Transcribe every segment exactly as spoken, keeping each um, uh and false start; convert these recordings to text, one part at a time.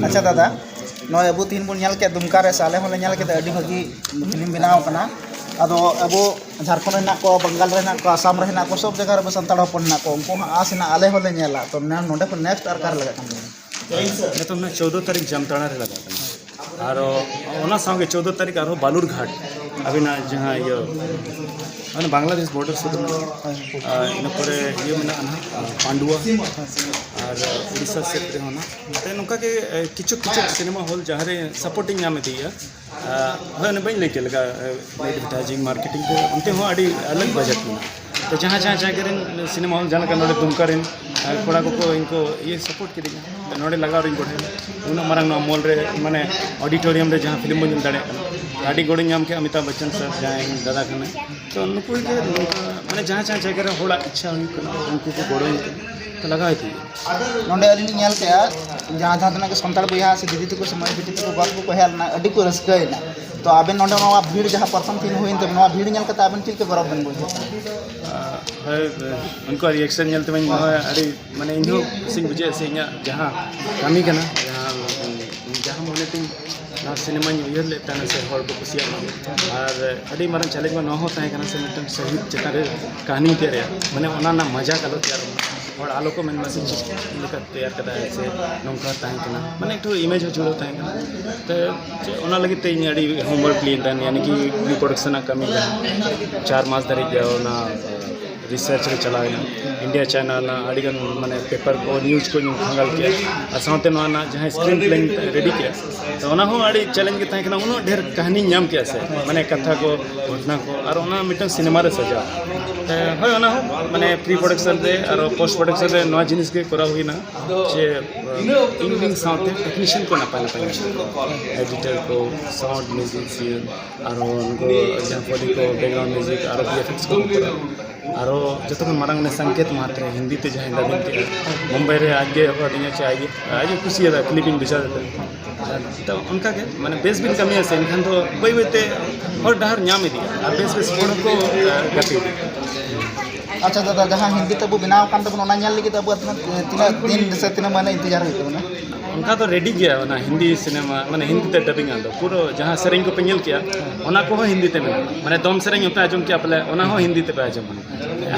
ᱟᱪᱪᱷᱟ ᱫᱟᱫᱟ, ᱱᱚᱜᱼᱚᱭ ᱟᱵᱚ ᱛᱤᱦᱤᱧ ᱵᱚᱱ ᱧᱮᱞ ᱠᱮᱫ ᱫᱩᱢᱠᱟ ᱨᱮ, ᱥᱮ ᱟᱞᱮ ᱦᱚᱸᱞᱮ ᱧᱮᱞ ᱠᱮᱫᱟ, ᱟᱹᱰᱤ ᱵᱷᱟᱹᱜᱤ ᱯᱷᱤᱞᱢ ᱵᱮᱱᱟᱣ ᱠᱟᱱᱟ᱾ ᱟᱫᱚ ᱟᱵᱚ ᱡᱷᱟᱲᱠᱷᱚᱸᱰ ᱨᱮ ᱦᱮᱱᱟᱜ ᱠᱚᱣᱟ, ᱵᱟᱝᱜᱟᱞ ᱨᱮ ᱦᱮᱱᱟᱜ ᱠᱚᱣᱟ, ᱟᱥᱟᱢ ᱨᱮ ᱦᱮᱱᱟᱜ ᱠᱚᱣᱟ, ᱥᱚᱵ ᱡᱟᱭᱜᱟ ᱨᱮ ᱟᱵᱚ ᱥᱟᱱᱛᱟᱲ ᱦᱚᱯᱚᱱ ᱦᱮᱱᱟᱜ ᱠᱚᱣᱟ᱾ ᱩᱱᱠᱩ ᱦᱚᱸ ᱟᱥ ᱦᱮᱱᱟᱜ, ᱟᱞᱮ ᱦᱚᱸᱞᱮ ᱧᱮᱞᱟ᱾ ᱛᱚ ᱱᱚᱰᱮ ᱠᱷᱚᱱ ᱱᱮᱠᱥᱴ ᱟᱨ ᱚᱠᱟᱨᱮ ᱞᱟᱜᱟᱜ ᱠᱟᱱ ᱛᱟᱵᱚᱱᱟ? ᱱᱤᱛᱚᱜ ᱱᱟᱜ ᱪᱳᱫᱽᱫᱚ ᱛᱟᱹᱨᱤᱠᱷ ᱡᱟᱢᱛᱟᱲᱟ ᱨᱮ ᱞᱟᱜᱟᱜ ᱠᱟᱱᱟ᱾ ᱟᱨ ᱚᱱᱟ ᱥᱟᱶᱜᱮ ᱪᱳᱫᱽᱫᱚ ᱛᱟᱹᱨᱤᱠᱷ ᱟᱨᱦᱚᱸ ᱵᱟᱞᱩᱨᱜᱷᱟᱴ, ᱟᱹᱵᱤᱱᱟᱜ ᱡᱟᱦᱟᱸ ᱤᱭᱟᱹ, ᱢᱟᱱᱮ ᱵᱟᱝᱞᱟᱫᱮᱥ ᱵᱚᱨᱰᱟᱨ ᱥᱩᱨ ᱨᱮ ᱢᱮᱱᱟᱜᱼᱟ᱾ ᱟᱨ ᱤᱱᱟᱹ ᱯᱚᱨᱮ ᱤᱭᱟᱹ ᱢᱮᱱᱟᱜᱼᱟ ᱱᱟᱦᱟᱜ, ᱯᱟᱱᱰᱩᱣᱟ, ᱟᱨ ᱩᱲᱤᱥᱥᱟ ᱥᱮᱫ ᱨᱮᱦᱚᱸ ᱱᱟᱦᱟᱜ᱾ ᱛᱚ ᱱᱚᱝᱠᱟ ᱜᱮ ᱠᱤᱪᱷᱩ ᱠᱤᱪᱷᱩ ᱥᱤᱱᱮᱢᱟ ᱦᱚᱞ ᱡᱟᱦᱟᱸ ᱨᱮ ᱥᱟᱯᱳᱨᱴᱤᱝ ᱧᱟᱢ ᱤᱫᱤᱭᱮᱫᱼᱟ, ᱦᱳᱭ, ᱚᱱᱮ ᱵᱟᱹᱧ ᱞᱟᱹᱭ ᱠᱮᱫ ᱞᱮᱠᱟ, ᱮᱰᱵᱷᱮᱴᱟᱭᱡᱤᱝ, ᱢᱟᱨᱠᱮᱴᱤᱝ ᱠᱚ, ᱚᱱᱛᱮ ᱦᱚᱸ ᱟᱹᱰᱤ ᱟᱞᱟᱜᱽ ᱵᱟᱡᱮᱴ ᱢᱮᱱᱟᱜᱼᱟ᱾ ᱛᱚ ᱡᱟᱦᱟᱸ ᱡᱟᱦᱟᱸ ᱡᱟᱭᱜᱟ ᱨᱮᱱ ᱥᱤᱱᱮᱢᱟ ᱦᱚᱞ, ᱡᱟᱦᱟᱸ ᱞᱮᱠᱟ ᱱᱚᱰᱮ ᱫᱩᱢᱠᱟ ᱨᱮᱱ ᱠᱚᱲᱟ ᱠᱚᱠᱚ ᱤᱧ ᱠᱚ ᱤᱭᱟᱹ ᱥᱟᱯᱳᱨᱴ ᱠᱤᱫᱤᱧᱟ, ᱱᱚᱰᱮ ᱞᱟᱜᱟᱣ ᱨᱤᱧ ᱵᱟᱲᱟᱭᱟ᱾ ᱩᱱᱟᱹᱜ ᱢᱟᱨᱟᱝ ᱱᱚᱣᱟ ᱢᱚᱞ ᱨᱮ, ᱢᱟᱱᱮ ᱚᱰᱤᱴᱳᱨᱤᱭᱟᱢ ᱨᱮ ᱡᱟᱦᱟᱸ ᱯᱷᱤᱞᱢ ᱵᱚᱱ ᱧᱮᱞ ᱫᱟᱲᱮᱭᱟᱜ ᱠᱟᱱᱟ, ᱟᱹᱰᱤ ᱜᱚᱲᱚᱧ ᱧᱟᱢ ᱠᱮᱫᱼᱟ ᱚᱢᱤᱛᱟᱵᱷ ᱵᱚᱪᱪᱚᱱ ᱥᱟᱨ, ᱡᱟᱦᱟᱸᱭ ᱤᱧ ᱫᱟᱫᱟ ᱠᱟᱱᱟᱭ᱾ ᱛᱚ ᱱᱩᱠᱩ ᱜᱮ ᱱᱚᱝᱠᱟ, ᱢᱟᱱᱮ ᱡᱟᱦᱟᱸ ᱡᱟᱦᱟᱸ ᱡᱟᱭᱜᱟ ᱨᱮ ᱦᱚᱲᱟᱜ ᱤᱪᱪᱷᱟ ᱦᱩᱭᱩᱜ ᱠᱟᱱᱟ, ᱩᱱᱠᱩ ᱠᱚ ᱜᱚᱲᱚᱧ ᱠᱟᱱᱟ᱾ ᱛᱚ ᱞᱟᱜᱟᱣ ᱤᱫᱤ ᱦᱩᱭᱩᱜᱼᱟ᱾ ᱱᱚᱰᱮ ᱟᱹᱞᱤᱧ ᱞᱤᱧ ᱧᱮᱞ ᱠᱮᱜᱼᱟ, ᱡᱟᱦᱟᱸ ᱡᱟᱦᱟᱸ ᱛᱤᱱᱟᱹᱜ ᱜᱮ ᱥᱟᱱᱛᱟᱲ ᱵᱚᱭᱦᱟ ᱥᱮ ᱫᱤᱫᱤ ᱛᱟᱠᱚ ᱥᱮ ᱢᱟᱹᱭ ᱵᱤᱴᱤ ᱛᱟᱠᱚ ᱵᱟᱯ ᱠᱚᱠᱚ ᱦᱮᱡ ᱞᱮᱱᱟ, ᱟᱹᱰᱤ ᱠᱚ ᱨᱟᱹᱥᱠᱟᱹᱭᱮᱱᱟ᱾ ᱛᱚ ᱟᱵᱮᱱ ᱱᱚᱰᱮ ᱱᱚᱣᱟ ᱵᱷᱤᱲ ᱡᱟᱦᱟᱸ ᱯᱨᱚᱛᱷᱚᱢ ᱫᱤᱱ ᱦᱩᱭᱮᱱ ᱛᱟᱵᱮᱱᱟ, ᱱᱚᱣᱟ ᱵᱷᱤᱲ ᱧᱮᱞ ᱠᱟᱛᱮ ᱟᱵᱮᱱ ᱪᱮᱫ ᱞᱮᱠᱟ ᱜᱚᱨᱚᱵᱽ ᱵᱮᱱ ᱵᱩᱡᱷᱟᱹᱣ ᱠᱟᱱᱟ? ᱦᱳᱭ, ᱩᱱᱠᱩᱣᱟᱜ ᱨᱤᱭᱮᱠᱥᱚᱱ ᱧᱮᱞ ᱛᱮᱢᱟᱧ ᱱᱚᱜᱼᱚᱭ ᱟᱹᱰᱤ, ᱢᱟᱱᱮ, ᱤᱧᱦᱚᱸ ᱠᱩᱥᱤᱧ ᱵᱩᱡᱷᱟᱹᱣᱮᱫᱼᱟ ᱥᱮ ᱤᱧᱟᱹᱜ ᱡᱟᱦᱟᱸ ᱠᱟᱹᱢᱤ ᱠᱟᱱᱟ, ᱡᱟᱦᱟᱸ, ᱡᱟᱦᱟᱸ ᱢᱚᱱᱮ ᱛᱤᱧ ᱱᱚᱣᱟ ᱥᱤᱱᱮᱢᱟᱧ ᱩᱭᱦᱟᱹᱨ ᱞᱮᱫ ᱛᱟᱦᱮᱱᱟ ᱥᱮ ᱦᱚᱲ ᱠᱚ ᱠᱩᱥᱤᱭᱟᱜ ᱢᱟ, ᱟᱨ ᱟᱹᱰᱤ ᱢᱟᱨᱟᱝ ᱪᱮᱞᱮᱧᱡᱽ ᱢᱟ ᱱᱚᱣᱟ ᱦᱚᱸ ᱛᱟᱦᱮᱸ ᱠᱟᱱᱟ ᱥᱮ ᱢᱤᱫᱴᱟᱝ ᱥᱟᱹᱦᱤᱫ ᱪᱮᱛᱟᱱ ᱨᱮ ᱠᱟᱹᱦᱱᱤ ᱛᱮᱭᱟᱨ ᱨᱮᱭᱟᱜ, ᱢᱟᱱᱮ, ᱚᱱᱟ ᱨᱮᱱᱟᱜ ᱢᱟᱡᱟᱠ ᱟᱞᱚ ᱛᱮᱭᱟᱨᱚᱜ ᱢᱟ, ᱦᱚᱲ ᱟᱞᱚ ᱠᱚ ᱢᱮᱱ ᱢᱟ ᱥᱮ ᱪᱮᱫ ᱞᱮᱠᱟ ᱛᱮᱭᱟᱨ ᱠᱟᱫᱟᱭ ᱥᱮ ᱱᱚᱝᱠᱟ ᱛᱟᱦᱮᱸ ᱠᱟᱱᱟ, ᱢᱟᱱᱮ, ᱮᱠᱴᱩ ᱤᱢᱮᱡᱽ ᱦᱚᱸ ᱡᱩᱲᱟᱹᱣ ᱛᱟᱦᱮᱸ ᱠᱟᱱᱟ᱾ ᱛᱚ ᱪᱮᱫ, ᱚᱱᱟ ᱞᱟᱹᱜᱤᱫ ᱛᱮ ᱤᱧ ᱟᱹᱰᱤ ᱦᱳᱢᱣᱟᱨᱠ ᱞᱤᱧ ᱛᱟᱦᱮᱱ, ᱭᱟᱱᱤ ᱠᱤ ᱯᱨᱤ ᱯᱨᱚᱰᱟᱠᱥᱚᱱ ᱨᱮᱱᱟᱜ ᱠᱟᱹᱢᱤ ᱡᱟᱦᱟᱸ ᱪᱟᱨ ᱢᱟᱥ ᱫᱷᱟᱹᱨᱤᱡ ᱜᱮ ᱚᱱᱟ ᱨᱤᱥᱟᱨᱪ ᱨᱮ ᱪᱟᱞᱟᱣ ᱮᱱᱟ᱾ ᱤᱱᱰᱤᱭᱟ ᱪᱟᱭᱱᱟ ᱨᱮᱱᱟᱜ ᱟᱹᱰᱤᱜᱟᱱ, ᱢᱟᱱᱮ, ᱯᱮᱯᱟᱨ ᱠᱚ, ᱱᱤᱭᱩᱡᱽ ᱠᱚᱧ ᱠᱷᱟᱸᱜᱟᱞ ᱠᱮᱜᱼᱟ᱾ ᱟᱨ ᱥᱟᱶᱛᱮ ᱱᱚᱣᱟ ᱨᱮᱱᱟᱜ ᱡᱟᱦᱟᱸ ᱥᱠᱨᱤᱱ ᱯᱞᱮᱧ ᱨᱮᱰᱤ ᱠᱮᱜᱼᱟ, ᱛᱚ ᱚᱱᱟ ᱦᱚᱸ ᱟᱹᱰᱤ ᱪᱮᱞᱮᱧᱡᱽ ᱜᱮ ᱛᱟᱦᱮᱸ ᱠᱟᱱᱟ᱾ ᱩᱱᱟᱹᱜ ᱰᱷᱮᱨ ᱠᱟᱹᱦᱱᱤᱧ ᱧᱟᱢ ᱠᱮᱜᱼᱟ ᱥᱮ, ᱢᱟᱱᱮ, ᱠᱟᱛᱷᱟ ᱠᱚ, ᱜᱷᱚᱴᱚᱱᱟ ᱠᱚ, ᱟᱨ ᱚᱱᱟ ᱢᱤᱫᱴᱟᱝ ᱥᱤᱱᱮᱢᱟ ᱨᱮ ᱥᱟᱡᱟᱣ᱾ ᱛᱚ ᱦᱳᱭ, ᱚᱱᱟ ᱦᱚᱸ, ᱢᱟᱱᱮ, ᱯᱨᱤ ᱯᱨᱚᱰᱟᱠᱥᱚᱱ ᱨᱮ ᱟᱨ ᱯᱳᱥᱴ ᱯᱨᱚᱰᱟᱠᱥᱚᱱ ᱨᱮ ᱱᱚᱣᱟ ᱡᱤᱱᱤᱥ ᱜᱮ ᱠᱚᱨᱟᱣ ᱦᱩᱭᱱᱟ ᱡᱮ, ᱤᱧ, ᱤᱧ ᱥᱟᱶᱛᱮ ᱴᱮᱠᱱᱤᱥᱤᱭᱟᱱ ᱠᱚ ᱱᱟᱯᱟᱭ ᱱᱟᱯᱟᱭ ᱧᱟᱢ, ᱮᱰᱤᱴᱟᱨ ᱠᱚ, ᱥᱟᱣᱩᱱᱰ ᱢᱤᱭᱩᱡᱤᱥᱤᱭᱟᱱ, ᱟᱨᱦᱚᱸ ᱩᱱᱠᱩ ᱡᱟᱦᱟᱸ ᱯᱷᱳᱞᱤ ᱠᱚ, ᱵᱮᱠᱜᱨᱟᱣᱩᱱᱰ ᱢᱤᱭᱩᱡᱤᱠ, ᱟᱨᱚ ᱵᱷᱤ ᱮᱯᱷ ᱮᱠᱥ ᱠᱚ ᱠᱚᱨᱟᱣᱟ᱾ ᱟᱨᱚ ᱡᱚᱛᱚ ᱠᱷᱚᱱ ᱢᱟᱨᱟᱝ ᱩᱱᱤ ᱥᱟᱝᱠᱮᱛ ᱢᱟᱦᱟᱛᱨᱮ, ᱦᱤᱱᱫᱤ ᱛᱮ ᱡᱟᱦᱟᱸᱭ ᱰᱟᱵᱤᱝ ᱠᱮᱫᱼᱟ, ᱢᱩᱢᱵᱟᱭ ᱨᱮ ᱟᱡ ᱜᱮ ᱦᱚᱦᱚ ᱟᱹᱫᱤᱧᱟ, ᱪᱮ ᱟᱡ ᱜᱮ, ᱟᱡ ᱜᱮ ᱠᱩᱥᱤᱭᱟᱫᱟ, ᱠᱞᱤᱯ ᱤᱧ ᱵᱷᱮᱡᱟ ᱟᱫᱮ ᱛᱟᱦᱮᱸᱫ᱾ ᱛᱚ ᱚᱱᱠᱟ ᱜᱮ, ᱢᱟᱱᱮ, ᱵᱮᱥ ᱵᱤᱱ ᱠᱟᱹᱢᱤᱭᱟ ᱥᱮ, ᱮᱱᱠᱷᱟᱱ ᱫᱚ ᱵᱟᱹᱭ ᱵᱟᱹᱭ ᱛᱮ ᱦᱚᱨ ᱰᱟᱦᱟᱨ ᱧᱟᱢ ᱤᱫᱤᱜᱼᱟ ᱟᱨ ᱵᱮᱥ ᱵᱮᱥ ᱦᱚᱲ ᱦᱚᱸᱠᱚ, ᱟᱸ, ᱜᱟᱛᱮ ᱤᱫᱤᱜᱼᱟ᱾ ᱟᱪᱪᱷᱟ ᱫᱟᱫᱟ, ᱡᱟᱦᱟᱸ ᱦᱤᱱᱫᱤ ᱛᱮ ᱟᱵᱚ ᱵᱮᱱᱟᱣ ᱟᱠᱟᱱ ᱛᱟᱵᱚᱱᱟ, ᱚᱱᱟ ᱧᱮᱞ ᱞᱟᱹᱜᱤᱫ ᱟᱵᱚᱣᱟᱜ ᱛᱤᱱᱟᱹᱜ, ᱛᱤᱱᱟᱹᱜ ᱫᱤᱱ ᱥᱮ ᱛᱤᱱᱟᱹᱜ ᱢᱟᱹᱦᱱᱟᱹ ᱤᱱᱛᱮᱡᱟᱨ ᱦᱩᱭᱩᱜ ᱛᱟᱵᱚᱱᱟ? ᱚᱱᱠᱟ ᱫᱚ ᱨᱮᱰᱤ ᱜᱮᱭᱟ ᱚᱱᱟ ᱦᱤᱱᱫᱤ ᱥᱤᱱᱮᱢᱟ, ᱢᱟᱱᱮ ᱦᱤᱱᱫᱤ ᱛᱮ ᱰᱟᱵᱤᱝ ᱟᱜ ᱫᱚ᱾ ᱯᱩᱨᱟᱹ ᱡᱟᱦᱟᱸ ᱥᱮᱨᱮᱧ ᱠᱚᱯᱮ ᱧᱮᱞ ᱠᱮᱜᱼᱟ, ᱚᱱᱟ ᱠᱚᱦᱚᱸ ᱦᱤᱱᱫᱤ ᱛᱮ ᱢᱮᱱᱟᱜᱼᱟ᱾ ᱢᱟᱱᱮ ᱫᱚᱝ ᱥᱮᱨᱮᱧ ᱦᱚᱸᱯᱮ ᱟᱸᱡᱚᱢ ᱠᱮᱜᱼᱟ ᱯᱟᱞᱮ, ᱚᱱᱟ ᱦᱚᱸ ᱦᱤᱱᱫᱤ ᱛᱮᱯᱮ ᱟᱸᱡᱚᱢᱟ᱾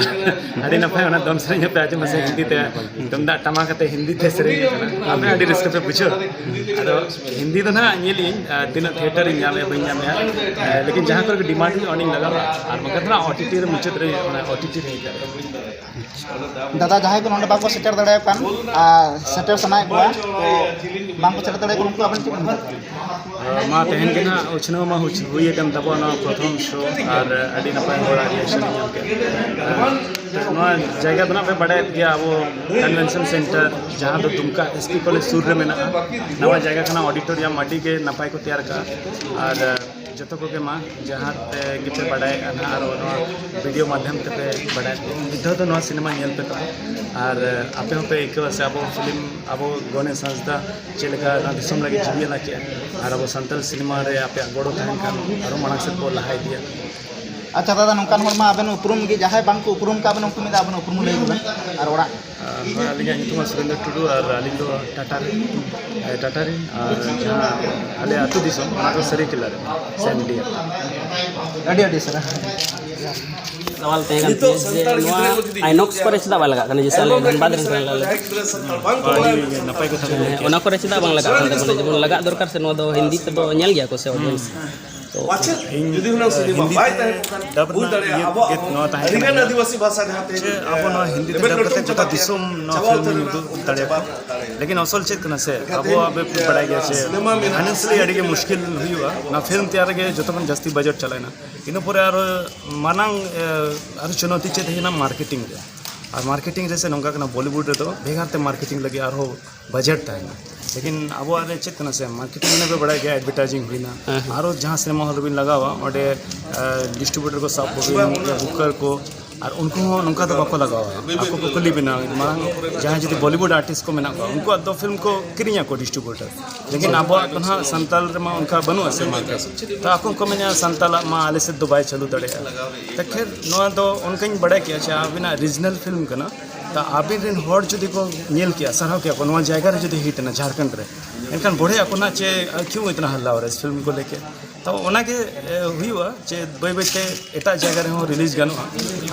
ᱟᱹᱰᱤ ᱱᱟᱯᱟᱭ, ᱚᱱᱟ ᱫᱚᱝ ᱥᱮᱨᱮᱧ ᱦᱚᱸᱯᱮ ᱟᱸᱡᱚᱢᱟ ᱥᱮ ᱦᱤᱱᱫᱤ ᱛᱮ, ᱛᱩᱢᱫᱟᱜ ᱴᱟᱢᱟᱠ ᱟᱛᱮ ᱦᱤᱱᱫᱤ ᱛᱮ ᱥᱮᱨᱮᱧ ᱦᱩᱭᱩᱜ ᱠᱟᱱᱟ᱾ ᱟᱯᱮ ᱟᱹᱰᱤ ᱨᱟᱹᱥᱠᱟᱹ ᱯᱮ ᱵᱩᱡᱷᱟᱹᱣ᱾ ᱟᱫᱚ ᱦᱤᱱᱫᱤ ᱫᱚ ᱱᱟᱦᱟᱜ ᱧᱮᱞ ᱤᱧ, ᱟᱨ ᱛᱤᱱᱟᱹᱜ ᱛᱷᱤᱭᱮᱴᱟᱨ ᱤᱧ ᱧᱟᱢᱮᱜᱼᱟ ᱵᱟᱹᱧ ᱧᱟᱢᱮᱜᱼᱟ, ᱞᱮᱠᱤᱱ ᱡᱟᱦᱟᱸ ᱠᱚᱨᱮ ᱜᱮ ᱰᱤᱢᱟᱱᱰ ᱦᱩᱭᱩᱜᱼᱟ ᱚᱸᱰᱮᱧ ᱞᱟᱜᱟᱣᱟ, ᱟᱨ ᱵᱟᱝᱠᱷᱟᱱ ᱫᱚ ᱱᱟᱦᱟᱜ ᱳ ᱴᱤ ᱴᱤ ᱨᱮ ᱢᱩᱪᱟᱹᱫ ᱨᱮ ᱚᱱᱟ ᱳ ᱴᱤ ᱴᱤ ᱨᱮ ᱦᱮᱡ ᱫᱟᱲᱮᱭᱟᱜᱼᱟ᱾ ᱫᱟᱫᱟ, ᱡᱟᱦᱟᱸᱭ ᱠᱚ ᱱᱚᱰᱮ ᱵᱟᱠᱚ ᱥᱮᱴᱮᱨ ᱫᱟᱲᱮᱭᱟᱜ ᱠᱟᱱ ᱟᱨ ᱥᱮᱴᱮᱨ ᱥᱟᱱᱟᱭᱮᱫ ᱠᱚᱣᱟ, ᱛᱚ ᱵᱟᱝᱠᱚ ᱥᱮᱴᱮᱨ ᱫᱟᱲᱮᱭᱟᱜ ᱠᱟᱱᱟ, ᱩᱱᱠᱩ ᱟᱵᱮᱱ ᱪᱮᱫ ᱵᱮᱱ ᱢᱮᱛᱟ ᱠᱚᱣᱟ? ᱢᱟ ᱛᱮᱦᱮᱧ ᱜᱮ ᱱᱟᱦᱟᱜ ᱩᱪᱷᱱᱟᱹᱣ ᱢᱟ ᱦᱩᱭ, ᱦᱩᱭ ᱟᱠᱟᱱ ᱛᱟᱵᱚᱱᱟ ᱱᱚᱣᱟ ᱯᱨᱚᱛᱷᱚᱢ ᱥᱳ, ᱟᱨ ᱟᱹᱰᱤ ᱱᱟᱯᱟᱭ ᱦᱚᱲᱟᱜ ᱨᱤᱭᱮᱠᱥᱚᱱ ᱧᱟᱢ ᱠᱮᱫ᱾ ᱱᱚᱣᱟ ᱡᱟᱭᱜᱟ ᱫᱚ ᱱᱟᱦᱟᱜ ᱯᱮ ᱵᱟᱲᱟᱭᱮᱫ ᱜᱮᱭᱟ, ᱟᱵᱚ ᱠᱚᱱᱵᱷᱮᱱᱥᱚᱱ ᱥᱮᱱᱴᱟᱨ, ᱡᱟᱦᱟᱸ ᱫᱚ ᱫᱩᱢᱠᱟ ᱮᱥ ᱯᱤ ᱠᱚᱞᱮᱡᱽ ᱥᱩᱨ ᱨᱮ ᱢᱮᱱᱟᱜᱼᱟ᱾ ᱱᱟᱣᱟ ᱡᱟᱭᱜᱟ ᱠᱟᱱᱟ, ᱚᱰᱤᱴᱳᱨᱤᱭᱟᱢ ᱟᱹᱰᱤ ᱜᱮ ᱱᱟᱯᱟᱭ ᱠᱚ ᱛᱮᱭᱟᱨ ᱠᱟᱜᱼᱟ᱾ ᱟᱨ ᱡᱚᱛᱚ ᱠᱚᱜᱮ ᱢᱟ ᱡᱟᱦᱟᱸ ᱛᱮ ᱜᱮᱯᱮ ᱵᱟᱲᱟᱭᱮᱫᱼᱟ ᱱᱟᱦᱟᱜ, ᱟᱨ ᱱᱚᱣᱟ ᱵᱷᱤᱰᱤᱭᱳ ᱢᱟᱫᱽᱫᱷᱚᱢ ᱛᱮᱯᱮ ᱵᱟᱲᱟᱭ, ᱢᱤᱫ ᱫᱷᱟᱣ ᱫᱚ ᱱᱚᱣᱟ ᱥᱤᱱᱮᱢᱟ ᱧᱮᱞ ᱯᱮ ᱛᱟᱵᱚᱱ, ᱟᱨ ᱟᱯᱮ ᱦᱚᱸᱯᱮ ᱟᱹᱭᱠᱟᱹᱣᱟ ᱥᱮ ᱟᱵᱚ ᱯᱷᱤᱞᱢ, ᱟᱵᱚ ᱜᱚᱱᱮᱥ ᱦᱟᱸᱥᱫᱟ ᱪᱮᱫ ᱞᱮᱠᱟ ᱱᱚᱣᱟ ᱫᱤᱥᱚᱢ ᱞᱟᱹᱜᱤᱫ ᱡᱤᱣᱤ ᱮᱢ ᱠᱮᱜᱼᱟ, ᱟᱨ ᱟᱵᱚ ᱥᱟᱱᱛᱟᱲ ᱥᱤᱱᱮᱢᱟ ᱨᱮ ᱟᱯᱮᱭᱟᱜ ᱜᱚᱲᱚ ᱛᱟᱦᱮᱱ ᱠᱷᱟᱱ ᱟᱨᱚ ᱢᱟᱲᱟᱝ ᱥᱮᱫ ᱵᱚ ᱞᱟᱦᱟ ᱤᱫᱤᱭᱟ᱾ ᱟᱪᱪᱷᱟ ᱫᱟᱫᱟ, ᱱᱚᱝᱠᱟᱱ ᱦᱚᱲ ᱢᱟ ᱟᱵᱮᱱ ᱩᱯᱨᱩᱢ ᱜᱮ, ᱡᱟᱦᱟᱸᱭ ᱵᱟᱝ ᱠᱚ ᱩᱯᱨᱩᱢ ᱠᱟᱜ ᱵᱮᱱ, ᱩᱱᱠᱩ ᱢᱤᱫ ᱫᱷᱟᱣ ᱟᱵᱮᱱ ᱩᱯᱨᱩᱢ ᱞᱟᱹᱭ ᱵᱮᱱ ᱟᱨ ᱚᱲᱟᱜ᱾ ᱟᱨ ᱦᱳᱭ, ᱟᱹᱞᱤᱧᱟᱜ ᱧᱩᱛᱩᱢ ᱫᱚ ᱥᱩᱨᱮᱱᱫᱨᱚ ᱴᱩᱰᱩ ᱟᱨ ᱟᱹᱞᱤᱧ ᱫᱚ ᱴᱟᱴᱟ ᱨᱮ, ᱮ, ᱴᱟᱴᱟ ᱨᱮ, ᱟᱨ ᱡᱟᱦᱟᱸ ᱟᱞᱮ ᱟᱹᱛᱩ ᱫᱤᱥᱚᱢ, ᱚᱱᱟ ᱫᱚ ᱥᱟᱹᱨᱟᱹᱭᱠᱮᱞᱟ ᱨᱮ, ᱥᱮᱱᱰᱤᱭᱟ᱾ ᱟᱹᱰᱤ ᱟᱹᱰᱤ ᱥᱟᱨᱦᱟᱣ᱾ ᱥᱟᱣᱟᱞ ᱛᱟᱦᱮᱸ ᱠᱟᱱ ᱛᱤᱧᱟᱹ ᱡᱮ ᱱᱚᱣᱟ ᱟᱭᱱᱚᱠᱥ ᱠᱚᱨᱮ ᱪᱮᱫᱟᱜ ᱵᱟᱭ ᱞᱟᱜᱟᱜ ᱠᱟᱱᱟ? ᱡᱮᱭᱥᱮ ᱟᱞᱮ ᱫᱷᱟᱱᱵᱟᱫᱽ ᱨᱮᱱ ᱠᱟᱱᱟ ᱞᱮ ᱟᱞᱮ᱾ ᱟᱹᱰᱤ ᱱᱟᱯᱟᱭ ᱠᱟᱛᱷᱟ ᱵᱮᱱ ᱞᱟᱹᱭ ᱦᱮᱸ, ᱠᱮᱫᱟ᱾ ᱚᱱᱟ ᱠᱚᱨᱮ ᱪᱮᱫᱟᱜ ᱵᱟᱝ ᱞᱟᱜᱟᱜ ᱠᱟᱱ ᱛᱟᱵᱚᱱᱟ? ᱡᱮᱢᱚᱱ ᱞᱟᱜᱟᱜ ᱫᱚᱨᱠᱟᱨ ᱥᱮ, ᱱᱚᱣᱟ ᱫᱚ ᱦᱤᱱᱫᱤ ᱛᱮᱫᱚ ᱧᱮᱞ ᱜᱮᱭᱟ ᱠᱚ ᱥᱮ ᱚᱰᱤᱭᱮᱱᱥ? ᱛᱚ ᱯᱟᱪᱮᱫ ᱦᱤᱱᱫᱤ, ᱡᱩᱫᱤ ᱦᱩᱱᱟᱹᱝ ᱮ, ᱥᱤᱱᱮᱢᱟ ᱦᱤᱱᱫᱤ ᱵᱟᱭ ᱛᱮ ᱛᱟᱦᱮᱸ ᱠᱚᱜ ᱠᱷᱟᱱ, ᱰᱟᱵ ᱵᱩᱡᱽ ᱨᱮᱱᱟᱜ ᱫᱟᱲᱮᱭᱟᱜᱼᱟ, ᱤᱭᱟᱹ ᱟᱵᱚᱣᱟᱜ ᱜᱮ ᱱᱚᱣᱟ ᱛᱟᱦᱮᱸ ᱟᱹᱰᱤᱜᱟᱱ ᱠᱟᱱᱟ᱾ ᱟᱹᱫᱤᱵᱟᱹᱥᱤ ᱵᱷᱟᱥᱟ ᱡᱟᱦᱟᱸ ᱛᱮ ᱪᱮ ᱟᱵᱚ ᱱᱚᱣᱟ ᱦᱤᱱᱫᱤ ᱛᱮ ᱮᱵᱷᱮᱱ ᱰᱟᱵ ᱠᱟᱛᱮ ᱞᱚᱴᱚᱢ ᱜᱚᱴᱟ ᱪᱟᱵᱟ ᱫᱤᱥᱚᱢ ᱱᱚᱣᱟ ᱪᱟᱵᱟ ᱯᱷᱤᱞᱢ ᱩᱛᱟᱹᱨ ᱵᱚᱱ ᱩᱫᱩᱜ ᱫᱟᱲᱮᱭᱟᱜᱼᱟ᱾ ᱪᱟᱵᱟ ᱫᱟᱲᱮᱭᱟᱜᱼᱟ᱾ ᱞᱮᱠᱤᱱ ᱟᱥᱚᱞ ᱪᱮᱫ ᱠᱟᱱᱟ ᱥᱮ, ᱮᱱᱠᱷᱟᱱ ᱟᱵᱚ ᱛᱮᱦᱮᱧ ᱟᱵᱚ ᱯᱮ ᱵᱟᱲᱟᱭ ᱜᱮᱭᱟ ᱡᱮ ᱥᱤᱱᱮᱢᱟ ᱢᱮᱱᱟᱜᱼᱟ᱾ ᱯᱷᱟᱭᱱᱟᱱᱥᱤᱭᱟᱞᱤ ᱟᱹᱰᱤ ᱜᱮ ᱢᱩᱥᱠᱤᱞ ᱦᱩᱭᱩᱜᱼᱟ᱾ ᱱᱚᱣᱟ ᱯᱷᱤᱞᱢ ᱛᱮᱭᱟᱨ ᱨᱮᱜᱮ ᱡᱚᱛᱚ ᱠᱷᱚᱱ ᱡᱟᱹᱥᱛᱤ ᱵᱟᱡᱮᱴ ᱪᱟᱞᱟᱣᱮᱱᱟ᱾ ᱤᱱᱟᱹ ᱯᱚᱨᱮ ᱟᱨ ᱢᱟᱨᱟᱝ, ᱮ, ᱟᱨ ᱪᱩᱱᱚᱣᱛᱤ ᱪᱮᱫ ᱦᱩᱭᱱᱟ? ᱢᱟᱨᱠᱮᱴᱤᱝ ᱨᱮ᱾ ᱟᱨ ᱢᱟᱨᱠᱮᱴᱤᱝ ᱨᱮ ᱥᱮ ᱱᱚᱝᱠᱟ ᱠᱟᱱᱟ, ᱵᱚᱞᱤᱣᱩᱰ ᱨᱮᱫᱚ ᱵᱷᱮᱜᱟᱨ ᱛᱮ ᱢᱟᱨᱠᱮᱴᱤᱝ ᱞᱟᱹᱜᱤᱫ ᱟᱨᱦᱚᱸ ᱵᱟᱡᱮᱴ ᱛᱟᱦᱮᱱᱟ᱾ ᱞᱮᱠᱤᱱ ᱟᱵᱚᱣᱟᱜ ᱨᱮ ᱪᱮᱫ ᱠᱟᱱᱟ ᱥᱮ, ᱢᱟᱨᱠᱮᱴᱤᱝ ᱢᱟᱱᱮ ᱯᱮ ᱵᱟᱲᱟᱭ ᱜᱮᱭᱟ, ᱮᱰᱵᱷᱮᱴᱟᱭᱡᱤᱝ ᱦᱩᱭᱱᱟ, ᱦᱮᱸ, ᱦᱮᱸ᱾ ᱟᱨᱚ ᱡᱟᱦᱟᱸ ᱥᱤᱱᱮᱢᱟ ᱦᱚᱞ ᱨᱮᱵᱤᱱ ᱞᱟᱜᱟᱣᱟ, ᱚᱸᱰᱮ, ᱟ, ᱰᱤᱥᱴᱨᱤᱵᱤᱭᱩᱴᱟᱨ ᱠᱚ ᱥᱟᱵ ᱠᱚᱵᱤᱱ, ᱵᱩᱠᱟᱨ ᱠᱚ, ᱟᱨ ᱩᱱᱠᱩ ᱦᱚᱸ ᱱᱚᱝᱠᱟ ᱫᱚ ᱵᱟᱠᱚ ᱞᱟᱜᱟᱣᱟ᱾ ᱟᱠᱚ ᱠᱚ ᱠᱩᱞᱤ ᱵᱤᱱᱟ, ᱢᱟᱲᱟᱝ ᱡᱟᱦᱟᱸᱭ ᱡᱩᱫᱤ ᱵᱚᱞᱤᱣᱩᱰ ᱟᱨᱴᱤᱥᱴ ᱠᱚ ᱢᱮᱱᱟᱜ ᱠᱚᱣᱟ, ᱩᱱᱠᱩᱣᱟᱜ ᱫᱚ ᱯᱷᱤᱞᱢ ᱠᱚ ᱠᱤᱨᱤᱧᱟ ᱠᱚ ᱰᱤᱥᱴᱨᱤᱵᱤᱭᱩᱴᱟᱨ, ᱞᱮᱠᱤᱱ ᱟᱵᱚᱣᱟᱜ ᱫᱚ ᱱᱟᱦᱟᱜ ᱥᱟᱱᱛᱟᱲ ᱨᱮᱢᱟ ᱚᱱᱠᱟ ᱵᱟᱹᱱᱩᱜᱼᱟ ᱥᱮ ᱢᱟᱨᱠᱮᱴ᱾ ᱛᱚ ᱟᱠᱚ ᱠᱚ ᱢᱮᱱᱟ, "ᱥᱟᱱᱛᱟᱲᱟᱜ ᱢᱟ ᱟᱞᱮ ᱥᱮᱫ ᱫᱚ ᱵᱟᱭ ᱪᱟᱹᱞᱩ ᱫᱟᱲᱮᱭᱟᱜᱼᱟ᱾" ᱛᱚ ᱠᱷᱮᱨ, ᱱᱚᱣᱟ ᱫᱚ ᱚᱱᱠᱟᱧ ᱵᱟᱲᱟᱭ ᱠᱮᱜᱼᱟ, ᱟᱪᱪᱷᱟ, ᱟᱵᱤᱱᱟᱜ ᱨᱤᱡᱱᱟᱞ ᱯᱷᱤᱞᱢ ᱠᱟᱱᱟ, ᱛᱟ ᱟᱵᱤᱱ ᱨᱮᱱ ᱦᱚᱲ ᱡᱩᱫᱤ ᱠᱚ ᱧᱮᱞ ᱠᱮᱭᱟ, ᱥᱟᱨᱦᱟᱣ ᱠᱮᱭᱟ ᱠᱚ ᱱᱚᱣᱟ ᱡᱟᱭᱜᱟ ᱨᱮ ᱡᱩᱫᱤ ᱦᱤᱴ ᱮᱱᱟ ᱡᱷᱟᱲᱠᱷᱚᱸᱰ ᱨᱮ, ᱮᱱᱠᱷᱟᱱ ᱵᱚᱲᱮ ᱟᱠᱚ ᱱᱟ ᱪᱮ ᱠᱤᱭᱩ ᱤᱛᱱᱟ ᱦᱟᱞᱞᱟ ᱦᱚ ᱨᱟᱦᱟ ᱦᱟᱭ ᱤᱥ ᱯᱷᱤᱞᱢ ᱠᱚ ᱞᱮᱠᱮ᱾ ᱛᱚ ᱚᱱᱟᱜᱮ ᱮ, ᱦᱩᱭᱩᱜᱼᱟ ᱪᱮ ᱵᱟᱹᱭ ᱵᱟᱹᱭᱛᱮ ᱮᱴᱟᱜ ᱡᱟᱭᱜᱟ ᱨᱮᱦᱚᱸ ᱨᱤᱞᱤᱡᱽ ᱜᱟᱱᱚᱜᱼᱟ᱾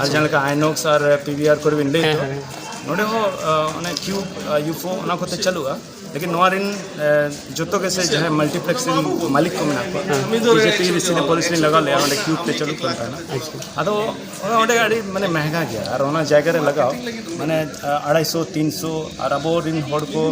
ᱟᱨ ᱡᱟᱦᱟᱸ ᱞᱮᱠᱟ ᱟᱭᱱᱚᱠᱥ ᱟᱨ ᱯᱤ ᱵᱷᱤ ᱟᱨ ᱠᱚᱨᱮ ᱵᱤᱱ ᱞᱟᱹᱭ ᱦᱮᱸ, ᱫᱚ, ᱦᱮᱸ᱾ ᱱᱚᱰᱮ ᱦᱚᱸ ᱮ, ᱚᱱᱮ ᱠᱤᱭᱩ ᱭᱩ ᱯᱷᱳ ᱚᱱᱟ ᱠᱚᱛᱮ ᱪᱟᱹᱞᱩᱜᱼᱟ᱾ ᱞᱮᱠᱤᱱ ᱱᱚᱣᱟ ᱨᱤᱱ ᱮ, ᱡᱚᱛᱚ ᱜᱮ ᱥᱮ ᱡᱟᱦᱟᱸᱭ ᱢᱟᱞᱴᱤᱯᱞᱮᱠᱥ ᱨᱤᱱ ᱢᱟᱹᱞᱤᱠ ᱠᱚ ᱢᱮᱱᱟᱜ ᱠᱚᱣᱟ, ᱵᱤᱡᱮᱯᱤ ᱨᱤᱱ ᱥᱤᱱᱮᱯᱚᱞᱤᱥ ᱨᱤᱱ ᱞᱟᱜᱟᱣ ᱞᱮᱭᱟ, ᱚᱸᱰᱮ ᱠᱤᱭᱩ ᱛᱮ ᱪᱟᱹᱞᱩᱜ ᱠᱟᱱ ᱛᱟᱦᱮᱱᱟ᱾ ᱟᱪᱪᱷᱟ᱾ ᱟᱫᱚ ᱚᱱᱟ ᱚᱸᱰᱮ ᱟᱹᱰᱤ ᱢᱟᱱᱮ ᱢᱮᱦᱜᱟ ᱜᱮᱭᱟ, ᱟᱨ ᱚᱱᱟ ᱡᱟᱭᱜᱟ ᱨᱮ ᱞᱟᱜᱟᱣ ᱢᱟᱱᱮ ᱟᱲᱟᱭᱥᱚ ᱛᱤᱱᱥᱚ, ᱟᱨ ᱟᱵᱚ ᱨᱤᱱ ᱦᱚᱲ ᱠᱚ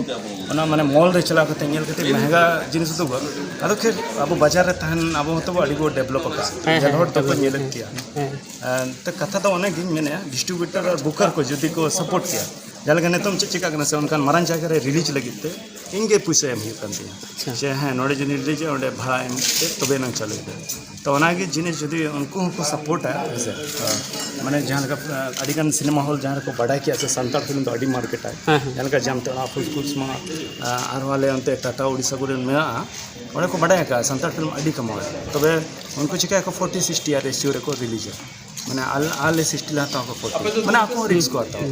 ᱚᱱᱟ ᱢᱟᱱᱮ ᱢᱚᱞ ᱨᱮ ᱪᱟᱞᱟᱣ ᱠᱟᱛᱮ ᱧᱮᱞ ᱠᱟᱛᱮ ᱢᱮᱦᱜᱟ ᱡᱤᱱᱤᱥ ᱩᱫᱩᱜᱚᱜ᱾ ᱟᱫᱚ ᱠᱷᱮᱨ ᱟᱵᱚ ᱵᱟᱡᱟᱨ ᱨᱮ ᱛᱟᱦᱮᱱ ᱟᱵᱚ ᱦᱚᱸᱛᱚ ᱵᱚ ᱟᱹᱰᱤ ᱵᱚ ᱰᱮᱵᱷᱞᱚᱯ ᱟᱠᱟᱫ, ᱦᱮᱸ, ᱧᱮᱞ ᱦᱮᱸ, ᱦᱚᱲ ᱛᱚᱠᱚ ᱦᱮᱸ, ᱧᱮᱞᱮᱫ ᱦᱮᱸ, ᱜᱮᱭᱟ᱾ ᱦᱮᱸ᱾ ᱮᱸ, ᱛᱚ ᱠᱟᱛᱷᱟ ᱫᱚ ᱚᱱᱮ ᱜᱤᱧ ᱢᱮᱱᱮᱫᱼᱟ, ᱰᱤᱥᱴᱨᱤᱵᱤᱭᱩᱴᱟᱨ ᱟᱨ ᱵᱩᱠᱟᱨ ᱠᱚ ᱡᱩᱫᱤ ᱠᱚ ᱥᱟᱯᱳᱨᱴ ᱠᱮᱭᱟ, ᱡᱟᱦᱟᱸ ᱞᱮᱠᱟ ᱱᱤᱛᱚᱝ ᱪᱮᱫ ᱪᱤᱠᱟᱹᱜ ᱠᱟᱱᱟ ᱥᱮ, ᱚᱱᱠᱟᱱ ᱢᱟᱨᱟᱝ ᱡᱟᱭᱜᱟ ᱨᱮ ᱨᱤᱞᱤᱡᱽ ᱞᱟᱹᱜᱤᱫ ᱛᱮ ᱤᱧ ᱜᱮ ᱯᱩᱭᱥᱟᱹ ᱮᱢ ᱦᱩᱭᱩᱜ ᱠᱟᱱ ᱛᱤᱧᱟᱹ᱾ ᱟᱪᱪᱷᱟ᱾ ᱡᱮ ᱦᱮᱸ, ᱱᱚᱰᱮ ᱡᱩᱫᱤ ᱨᱤᱞᱤᱡᱽ ᱚᱸᱰᱮ ᱵᱷᱟᱲᱟ ᱮᱢ ᱠᱟᱛᱮ ᱛᱚᱵᱮ ᱮᱱᱟᱝ ᱪᱟᱹᱞᱩᱭ ᱯᱮ᱾ ᱛᱚ ᱚᱱᱟᱜᱮ ᱡᱤᱱᱤᱥ ᱡᱩᱫᱤ ᱩᱱᱠᱩ ᱦᱚᱸᱠᱚ ᱥᱟᱯᱳᱨᱴᱟ, ᱦᱮᱸ ᱥᱮ? ᱢᱟᱱᱮ ᱡᱟᱦᱟᱸ ᱞᱮᱠᱟ ᱟᱹᱰᱤᱜᱟᱱ ᱥᱤᱱᱮᱢᱟ ᱦᱚᱞ ᱡᱟᱦᱟᱸ ᱨᱮᱠᱚ ᱵᱟᱰᱟᱭ ᱠᱮᱜᱼᱟ ᱥᱮ ᱥᱟᱱᱛᱟᱲ ᱯᱷᱤᱞᱢ ᱫᱚ ᱟᱹᱰᱤ ᱢᱟᱨᱠᱮᱴᱟ, ᱦᱮᱸ, ᱦᱮᱸ᱾ ᱡᱟᱦᱟᱸ ᱞᱮᱠᱟ ᱡᱟᱢᱛᱚᱲᱟ, ᱯᱷᱩᱥᱠᱩᱥᱢᱟ, ᱟᱨᱦᱚᱸ ᱟᱞᱮ ᱚᱱᱛᱮ ᱴᱟᱴᱟ ᱳᱰᱤᱥᱟ ᱠᱚᱨᱮ ᱢᱮᱱᱟᱜᱼᱟ, ᱚᱸᱰᱮ ᱠᱚ ᱵᱟᱰᱟᱭ ᱟᱠᱟᱫᱼᱟ ᱥᱟᱱᱛᱟᱲ ᱯᱷᱤᱞᱢ ᱟᱹᱰᱤ ᱠᱟᱢᱟᱣᱟ᱾ ᱛᱚᱵᱮ ᱩᱱᱠᱩ ᱪᱤᱠᱟᱹᱭᱟᱠᱚ, ᱯᱷᱳᱨᱴᱤ ᱥᱤᱠᱥᱴᱤ ᱟᱨ ᱨᱮᱥᱤᱭᱳ ᱨᱮᱠᱚ ᱨᱤᱞᱤᱡᱟ᱾ ᱢᱟᱱᱮ ᱟᱞ-, ᱟᱞᱮ ᱥᱤᱥᱴᱤ ᱞᱮ ᱦᱟᱛᱟᱣ ᱠᱚᱣᱟ ᱯᱨᱚᱛᱮᱠ, ᱢᱟᱱᱮ ᱟᱠᱚ ᱦᱚᱸ ᱨᱤᱠᱥ ᱠᱚ ᱦᱟᱛᱟᱣᱟ᱾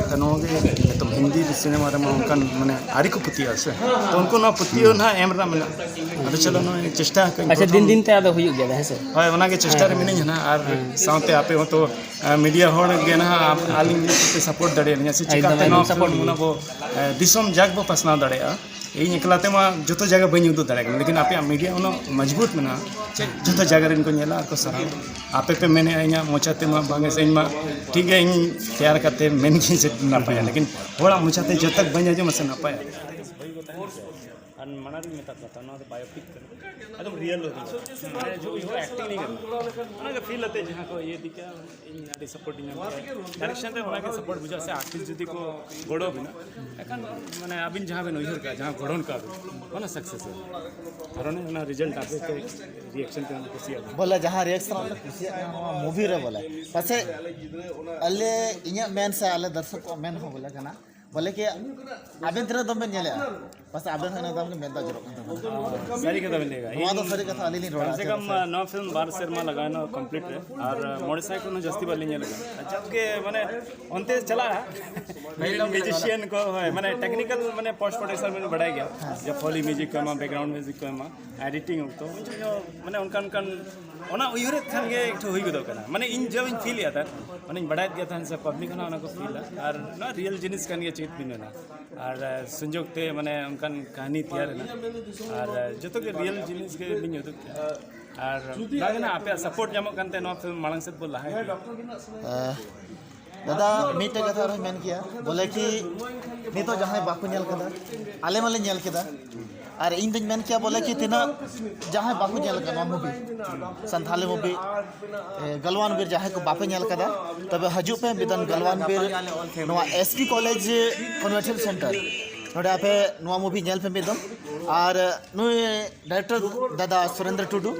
ᱛᱚ ᱱᱚᱣᱟ ᱜᱮ ᱱᱤᱛᱚᱜ ᱦᱤᱱᱫᱤ ᱥᱤᱱᱮᱢᱟ ᱨᱮᱢᱟ ᱚᱱᱠᱟᱱ ᱢᱟᱱᱮ ᱟᱹᱣᱨᱤ ᱠᱚ ᱯᱟᱹᱛᱭᱟᱹᱜᱼᱟ ᱥᱮ, ᱛᱚ ᱩᱱᱠᱩ ᱱᱚᱣᱟ ᱯᱟᱹᱛᱭᱟᱹᱣ ᱱᱟᱦᱟᱜ ᱮᱢ ᱨᱮᱱᱟᱜ ᱢᱮᱱᱟᱜᱼᱟ᱾ ᱟᱫᱚ ᱪᱚᱞᱚ ᱱᱚᱜᱼᱚᱭ ᱪᱮᱥᱴᱟ ᱟᱠᱟᱫᱟᱹᱧ ᱟᱪᱪᱷᱟ, ᱯᱨᱚᱛᱷᱚᱢ᱾ ᱫᱤᱱ ᱫᱤᱱ ᱛᱮ ᱟᱫᱚ ᱦᱩᱭᱩᱜ ᱜᱮᱭᱟ ᱦᱮᱸ ᱥᱮ? ᱦᱳᱭ, ᱚᱱᱟ ᱜᱮ ᱪᱮᱥᱴᱟ ᱨᱮ ᱦᱮᱸ᱾ ᱢᱤᱱᱟᱹᱧᱟ ᱱᱟᱦᱟᱜ, ᱟᱨ ᱦᱮᱸ᱾ ᱥᱟᱶᱛᱮ ᱟᱯᱮ ᱦᱚᱸᱛᱚ, ᱟ, ᱢᱤᱰᱤᱭᱟ ᱦᱚᱲ ᱜᱮ ᱱᱟᱦᱟᱜ ᱟᱯ-, ᱟᱹᱞᱤᱧ ᱯᱮ ᱥᱟᱯᱳᱨᱴ ᱫᱟᱲᱮᱭᱟᱞᱤᱧᱟ ᱥᱮ ᱮᱠᱫᱚᱢ, ᱪᱤᱠᱟᱹᱛᱮ ᱮᱠᱫᱚᱢ ᱱᱚᱣᱟ ᱥᱟᱯᱳᱨᱴ ᱯᱷᱤᱞᱢ ᱜᱮ᱾ ᱚᱱᱟ ᱵᱚ, ᱮ, ᱫᱤᱥᱚᱢ ᱡᱟᱠ ᱵᱚ ᱯᱟᱥᱱᱟᱣ ᱫᱟᱲᱮᱭᱟᱜᱼᱟ᱾ ᱤᱧ ᱮᱠᱞᱟ ᱛᱮᱢᱟ ᱡᱚᱛᱚ ᱡᱟᱭᱜᱟ ᱵᱟᱹᱧ ᱩᱫᱩᱜ ᱫᱟᱲᱮᱭᱟᱜ ᱠᱟᱱᱟ, ᱞᱮᱠᱤᱱ ᱟᱯᱮᱭᱟᱜ ᱢᱤᱰᱤᱭᱟ ᱩᱱᱟᱹᱜ ᱢᱚᱡᱽᱵᱩᱛ ᱢᱮᱱᱟᱜᱼᱟ, ᱡᱚᱛᱚ ᱡᱟᱭᱜᱟ ᱨᱮᱱ ᱠᱚ ᱧᱮᱞᱟ ᱟᱨ ᱠᱚ ᱥᱟᱨᱦᱟᱣᱟ᱾ ᱟᱯᱮ ᱯᱮ ᱢᱮᱱᱮᱫᱼᱟ ᱤᱧᱟᱹᱜ ᱢᱚᱪᱟ ᱛᱮᱢᱟ ᱵᱟᱝ ᱥᱮ, ᱤᱧ ᱢᱟ ᱴᱷᱤᱠ ᱜᱮ, ᱤᱧ ᱛᱮᱭᱟᱨ ᱠᱟᱛᱮ ᱢᱮᱱ ᱜᱤᱧ ᱥᱮ ᱱᱟᱯᱟᱭᱟ, ᱞᱮᱠᱤᱱ ᱦᱚᱲᱟᱜ ᱢᱚᱪᱟ ᱛᱮ ᱡᱚᱛᱚ ᱵᱟᱹᱧ ᱟᱸᱡᱚᱢᱟ ᱥᱮ ᱱᱟᱯᱟᱭᱟ᱾ ᱟᱨ ᱢᱟᱲᱟᱝ ᱨᱤᱧ ᱢᱮᱛᱟᱫ ᱠᱚᱣᱟ, ᱱᱚᱣᱟ ᱫᱚ ᱵᱟᱭᱳᱯᱤᱠ ᱠᱟᱱᱟ, ᱮᱠᱫᱚᱢ ᱨᱤᱭᱮᱞ ᱦᱩᱭᱩᱜᱼᱟ᱾ ᱢᱟᱱᱮ ᱡᱩ-, ᱡᱩ ᱮᱠᱴᱤᱝ ᱞᱮᱠᱟ᱾ ᱚᱱᱟ ᱜᱮ ᱯᱷᱤᱞ ᱟᱛᱮ ᱡᱟᱦᱟᱸ ᱠᱚ ᱤᱭᱟᱹ ᱤᱫᱤ ᱠᱟᱜᱼᱟ, ᱤᱧ ᱟᱹᱰᱤ ᱥᱟᱯᱳᱨᱴ ᱤᱧ ᱧᱟᱢ ᱠᱮᱫᱟ᱾ ᱰᱟᱭᱨᱮᱠᱥᱚᱱ ᱨᱮ ᱚᱱᱟ ᱜᱮ ᱥᱟᱯᱳᱨᱴ ᱵᱩᱡᱷᱟᱹᱜᱼᱟ ᱥᱮ, ᱟᱨᱴᱤᱥᱴ ᱡᱩᱫᱤ ᱠᱚ ᱜᱚᱲᱚ ᱟᱵᱤᱱᱟ, ᱮᱱᱠᱷᱟᱱ ᱢᱟᱱᱮ ᱟᱵᱤᱱ ᱡᱟᱦᱟᱸ ᱵᱤᱱ ᱩᱭᱦᱟᱹᱨ ᱠᱟᱜᱼᱟ, ᱡᱟᱦᱟᱸ ᱜᱷᱚᱴᱚᱱ ᱠᱟᱜᱼᱟ ᱵᱤᱱ, ᱚᱱᱟ ᱥᱟᱠᱥᱮᱥ ᱚᱜᱼᱟ᱾ ᱠᱟᱨᱚᱱ ᱚᱱᱟ ᱨᱤᱡᱟᱞᱴ ᱟᱯᱮ ᱯᱮ ᱨᱤᱭᱮᱠᱥᱚᱱ ᱯᱮ ᱮᱢᱟ, ᱠᱩᱥᱤᱭᱟᱜᱼᱟ᱾ ᱵᱚᱞᱮ ᱡᱟᱦᱟᱸ ᱨᱤᱭᱮᱠᱥᱚᱱ ᱟᱞᱮ ᱠᱩᱥᱤᱭᱟᱜ ᱠᱟᱱᱟ ᱱᱚᱣᱟ ᱢᱩᱵᱷᱤ ᱨᱮ, ᱵᱚᱞᱮ ᱯᱟᱥᱮᱡ ᱟᱞᱮ, ᱤᱧᱟᱹᱜ ᱢᱮᱱ ᱥᱮ ᱟᱞᱮ ᱫᱚᱨᱥᱚᱠ ᱠᱚᱣᱟᱜ ᱢᱮᱱ ᱦᱚᱸ ᱵᱚᱞᱮ ᱠᱟᱱᱟ, ᱵᱚᱞᱮ ᱠᱤ ᱟᱵᱮᱱ ᱛᱤᱱᱟᱹᱜ ᱫᱚᱢ ᱵᱮᱱ ᱧᱮᱞᱮᱜᱼᱟ? ᱯᱟᱥᱮ ᱟᱵᱮᱱ ᱦᱚᱸ ᱚᱱᱟ ᱫᱟᱢ ᱵᱮᱱ ᱢᱮᱱᱫᱟ ᱡᱚᱨᱚᱜ ᱠᱟᱱ ᱛᱟᱵᱮᱱᱟ᱾ ᱥᱟᱹᱨᱤ ᱠᱟᱛᱷᱟ ᱵᱮᱱ ᱞᱟᱹᱭ ᱠᱟᱜᱼᱟ᱾ ᱱᱚᱣᱟ ᱫᱚ ᱥᱟᱹᱨᱤ ᱠᱟᱛᱷᱟ, ᱟᱹᱞᱤᱧ ᱞᱤᱧ ᱨᱚᱲᱟ᱾ ᱠᱚᱢ ᱥᱮ ᱠᱚᱢ ᱱᱚᱣᱟ ᱯᱷᱤᱞᱢ ᱵᱟᱨ ᱥᱮᱨᱢᱟ ᱞᱟᱜᱟᱣᱮᱱᱟ ᱠᱚᱢᱯᱞᱤᱴ ᱨᱮ, ᱟᱨ ᱢᱚᱬᱮ ᱥᱟᱭ ᱠᱷᱚᱱ ᱦᱚᱸ ᱡᱟᱹᱥᱛᱤ ᱵᱟᱹᱞᱤᱧ ᱧᱮᱞ ᱟᱠᱟᱫᱟ᱾ ᱟᱡᱟᱵ ᱜᱮ ᱢᱟᱱᱮ ᱚᱱᱛᱮ ᱪᱟᱞᱟᱜᱼᱟ ᱢᱤᱭᱩᱡᱤᱥᱤᱭᱟᱱ ᱠᱚ, ᱦᱳᱭ, ᱢᱟᱱᱮ ᱴᱮᱠᱱᱤᱠᱟᱞ, ᱢᱟᱱᱮ ᱯᱳᱥᱴ ᱯᱨᱚᱰᱟᱠᱥᱚᱱ ᱵᱮᱱ ᱵᱟᱲᱟᱭ ᱜᱮᱭᱟ, ᱡᱮ ᱯᱷᱚᱞᱤ ᱢᱤᱭᱩᱡᱤᱠ ᱠᱚ ᱮᱢᱟ, ᱵᱮᱠᱜᱨᱟᱣᱩᱱᱰ ᱢᱤᱭᱩᱡᱤᱠ ᱠᱚ ᱮᱢᱟ, ᱮᱰᱤᱴᱤᱝ ᱚᱠᱛᱚ ᱩᱱ ᱡᱚᱠᱷᱚᱱ ᱢᱟᱱᱮ ᱚᱱᱠᱟ ᱚᱱᱠᱟᱱ ᱚᱱᱟ ᱩᱭᱦᱟᱹᱨᱮᱫ ᱠᱷᱟᱱ ᱜᱮ ᱮᱠᱴᱩ ᱦᱩᱭ ᱜᱚᱫᱚᱜ ᱠᱟᱱᱟ᱾ ᱢᱟᱱᱮ ᱤᱧ ᱡᱮ ᱤᱧ ᱯᱷᱤᱞ ᱮᱫᱟ ᱛᱟᱦᱮᱸᱫ, ᱢᱟᱱᱮᱧ ᱵᱟᱲᱟᱭᱮᱫ ᱜᱮᱭᱟ ᱛᱟᱦᱮᱸᱫ ᱥᱮ ᱯᱟᱵᱽᱞᱤᱠ ᱦᱚᱸ ᱚᱱᱟ ᱠᱚ ᱯᱷᱤᱞᱟ, ᱟᱨ ᱱᱚᱣᱟ ᱨᱤᱭᱮᱞ ᱡᱤᱱᱤᱥ ᱠᱟᱱ ᱜᱮᱭᱟ, ᱪᱮᱫ ᱵᱤᱱ ᱢᱮᱱᱟ᱾ ᱟᱨ ᱥᱩᱡᱳᱜᱽ ᱛᱮ ᱢᱟᱱᱮ ᱚᱱᱠᱟᱱ ᱠᱟᱹᱦᱱᱤ ᱛᱮᱭᱟᱨ ᱮᱱᱟ, ᱟᱨ ᱡᱚᱛᱚ ᱜᱮ ᱨᱤᱭᱮᱞ ᱡᱤᱱᱤᱥ ᱜᱮ ᱞᱤᱧ ᱩᱫᱩᱜ ᱠᱮᱫᱟ᱾ ᱟᱨ ᱱᱚᱣᱟ ᱜᱮ ᱱᱟᱜ ᱟᱯᱮᱭᱟᱜ ᱥᱟᱯᱳᱨᱴ ᱧᱟᱢᱚᱜ ᱠᱟᱱᱛᱮ ᱱᱚᱣᱟ ᱯᱷᱤᱞᱢ ᱢᱟᱲᱟᱝ ᱥᱮᱫ ᱵᱚ ᱞᱟᱦᱟ ᱤᱫᱤᱭᱟ᱾ ᱫᱟᱫᱟ, ᱢᱤᱫᱴᱮᱡ ᱠᱟᱛᱷᱟ ᱟᱨᱦᱚᱸ ᱢᱮᱱ ᱠᱮᱭᱟ, ᱵᱚᱞᱮ ᱠᱤ ᱱᱤᱛᱚᱜ ᱡᱟᱦᱟᱸᱭ ᱵᱟᱠᱚ ᱧᱮᱞ ᱠᱟᱫᱟ, ᱟᱞᱮ ᱢᱟᱞᱮ ᱧᱮᱞ ᱠᱮᱫᱟ, ᱟᱨ ᱤᱧ ᱫᱚᱧ ᱢᱮᱱ ᱠᱮᱭᱟ ᱵᱚᱞᱮ ᱠᱤ ᱛᱤᱱᱟᱹᱜ ᱡᱟᱦᱟᱸᱭ ᱵᱟᱠᱚ ᱧᱮᱞ ᱠᱟᱫᱟ ᱱᱚᱣᱟ movie, ᱥᱟᱱᱛᱷᱟᱞᱤ movie, ᱮ, ᱜᱟᱞᱣᱟᱱ ᱵᱤᱨ, ᱡᱟᱦᱟᱸᱭ ᱠᱚ ᱵᱟᱯᱮ ᱧᱮᱞ ᱠᱟᱫᱟ, ᱛᱚᱵᱮ ᱦᱤᱡᱩᱜ ᱯᱮ ᱢᱤᱫ ᱫᱤᱱ ᱜᱟᱞᱣᱟᱱ ᱵᱤᱨ, ᱱᱚᱣᱟ S P College Convention Center, ᱱᱚᱰᱮ ᱟᱯᱮ ᱱᱚᱣᱟ movie ᱧᱮᱞ ᱯᱮ ᱢᱤᱫ ᱫᱚᱢ᱾ ᱟᱨ ᱱᱩᱭ ᱰᱟᱭᱨᱮᱠᱴᱚᱨ ᱫᱟᱫᱟ ᱥᱩᱨᱮᱱᱫᱨᱚ ᱴᱩᱰᱩ,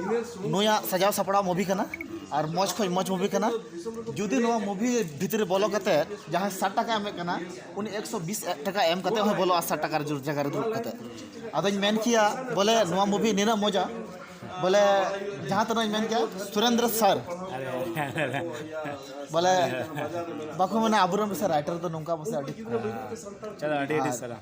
ᱱᱩᱭᱟᱜ ᱥᱟᱡᱟᱣ ᱥᱟᱯᱲᱟᱣ movie ᱠᱟᱱᱟ, ᱟᱨ ᱢᱚᱡᱽ ᱠᱷᱚᱱ ᱢᱚᱡᱽ movie ᱠᱟᱱᱟ᱾ ᱡᱩᱫᱤ ᱱᱚᱣᱟ movie ᱵᱷᱤᱛᱨᱤ ᱵᱚᱞᱚ ᱠᱟᱛᱮ ᱡᱟᱦᱟᱸᱭ ᱥᱟᱴ ᱴᱟᱠᱟ ᱮᱢᱮᱫ ᱠᱟᱱᱟ, ᱩᱱᱤ ᱮᱠᱥᱚ ᱵᱤᱥ ᱴᱟᱠᱟ ᱮᱢ ᱠᱟᱛᱮ ᱦᱚᱸ ᱵᱚᱞᱚᱜᱼᱟ, ᱥᱟᱴ ᱴᱟᱠᱟ ᱡᱟᱭᱜᱟ ᱨᱮ ᱫᱩᱲᱩᱵ ᱠᱟᱛᱮ᱾ ᱟᱫᱚᱧ ᱢᱮᱱ ᱠᱮᱭᱟ ᱵᱚᱞᱮ ᱱᱚᱣᱟ movie ᱱᱤᱱᱟᱹᱜ ᱢᱚᱡᱟ, ᱵᱚᱞᱮ ᱡᱟᱦᱟᱸ ᱛᱤᱱᱟᱹᱜ ᱤᱧ ᱢᱮᱱ ᱠᱮᱭᱟ, ᱥᱩᱨᱮᱱᱫᱨᱚ ᱥᱟᱨ, ᱵᱚᱞᱮ ᱵᱟᱠᱚ ᱢᱮᱱᱟ ᱟᱵᱚᱨᱮᱱ ᱯᱟᱥᱮ writer ᱫᱚ ᱱᱚᱝᱠᱟ ᱯᱟᱥᱮ ᱟᱹᱰᱤ ᱪᱚᱞᱚ, ᱟᱹᱰᱤ ᱟᱹᱰᱤ ᱥᱟᱨᱦᱟᱣ᱾